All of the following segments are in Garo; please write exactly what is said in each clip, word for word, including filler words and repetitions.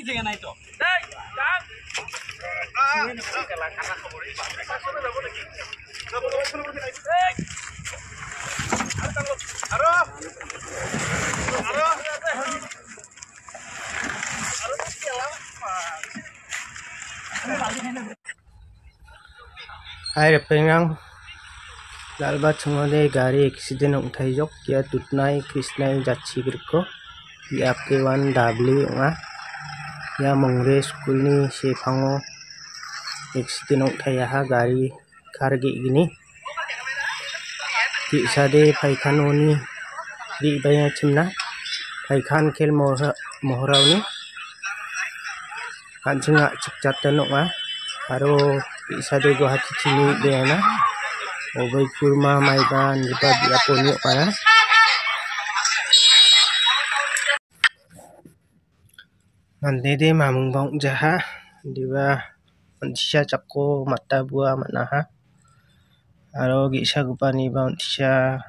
Hai, ripengrang, dal·bachimode gari accident ong·taijok, ia Dudnai Krishnai jatchi grikko, biape wan W ong·a. Ia Mongre skulni sepango accident ong·taiaha gari kar ge·gni. Ge·sade paikhanoni re·baengachimna, paikhan kel mohra-, mohraoni an·ching a·chik jatan ong·a, aro ge·sade Guwahatichini re·baengana, Obaikuma maiba ingipa biaponi ong·a. Mandede mamingba ong·jaha, indiba on·tisa jako mata bua man·aha. Aro ge·sagipaniba on·tisa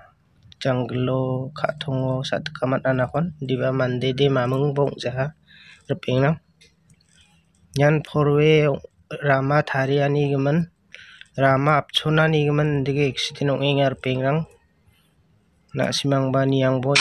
janggilo ka·tongo sa·dika man·anakon, indiba mandede mamingba ong·jaha, ripengrang. Ian porwe rama tarianigimin, rama apchonanigimin indike accident ong·enga, ripengrang. Na·simangba niangbo.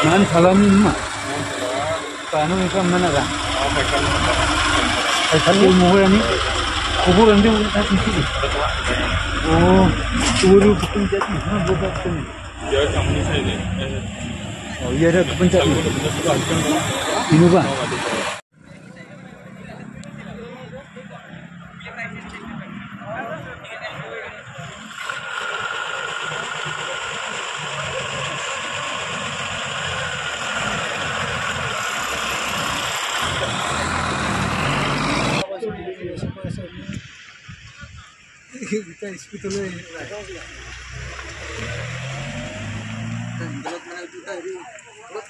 Man salami ma. Kanu ikam mana ra? Ai satu muhur ani. Kubur andi udah sisi. Oh, kubur bukan jadi. Ha, bukan sini. Oh, iya ada kepencet ni. Ini, Bang. Kita speed dulu ya. Dan belok mana kita ini? Belok.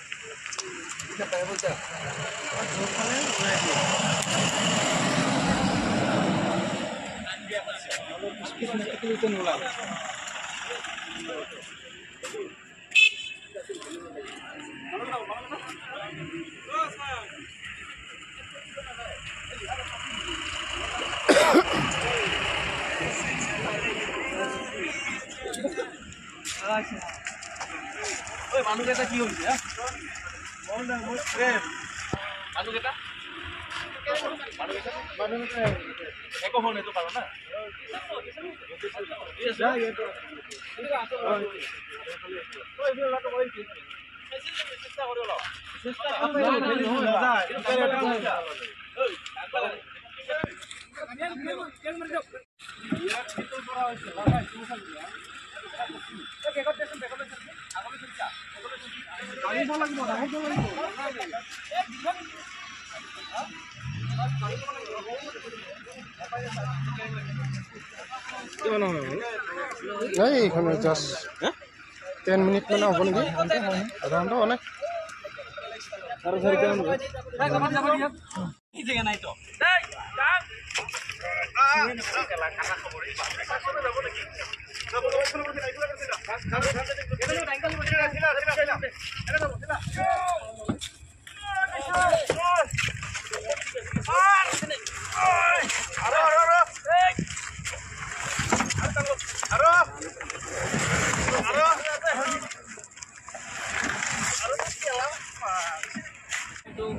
Kita kayak bocah. Speed naik itu, itu nolak. ঐ, মানুহকেইটা কি হৈছে, হা? মানুহকেইটা? মানুহকেইটা? একো হোৱা নাই, এইটো কাৰণ না? Ei, এখানে just ten minute মানে হ'ব নেকি? আধা ঘণ্টা হোৱা নাই।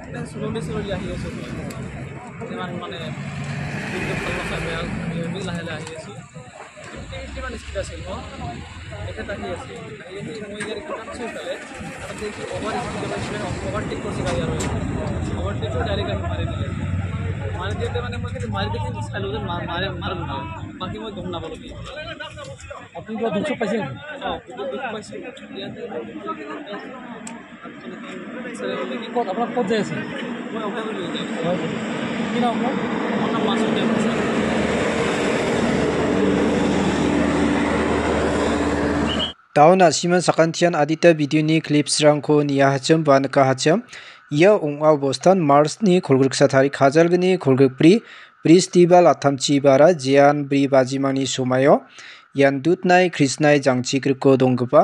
একদম slowly slowly আহি আছোঁ। যিমান মানে দিনটো ভাল নাচায়, বেয়া, আমি লাহে লাহে আহি আছোঁ। ফিফটি ফিফটি মান স্পীড আছিল ন? তেখেত আহি আছে। আহি আহি মই ইয়াৰ কিমান চুই পালে, তাতে কি over speed, over speed, overtake কৰিছে গাড়ী আৰু। অভাৰটেক কৰি ডাইৰেক্ট আহি মাৰি দিলে। মাৰি দিওঁতে মানে মই কিন্তু মাৰি দেখি চালোঁ যে মা-, মাৰে, মাৰে নহয়। বাকী মই গম নাপালোঁ কি। আপুনি কিবা দুখ চুখ পাইছে নেকি? অ, বহুত দুখ পাইছোঁ। ইয়াতে ক'ত, আপোনাৰ ক'ত যাই আছে? মই অভয়পুৰী যাই আছোঁ। অভয়পুৰী। কি নাম আপোনাৰ? মোৰ নাম মাছুম Debaprasad. Taon a·siman sakantian adita video-ni clips-rangko niahachim ba nikahachim. Ia ong·a obostan March-ni kolgriksa tarik kajalgni kolgrikbri Bristibar attamchi bara jean bri bajimani somaio ian dutnai krisnai jangchigriko donggipa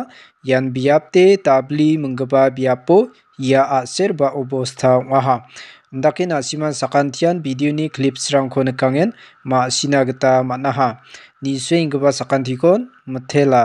ian biapde dabli minggipa biapo ia a·ser ba obosta ong·aha. Indake na·siman sakantian video-ni clips-rangko nikangen ma·sina gita man·aha. Nisuenggipa sakantikon mitela.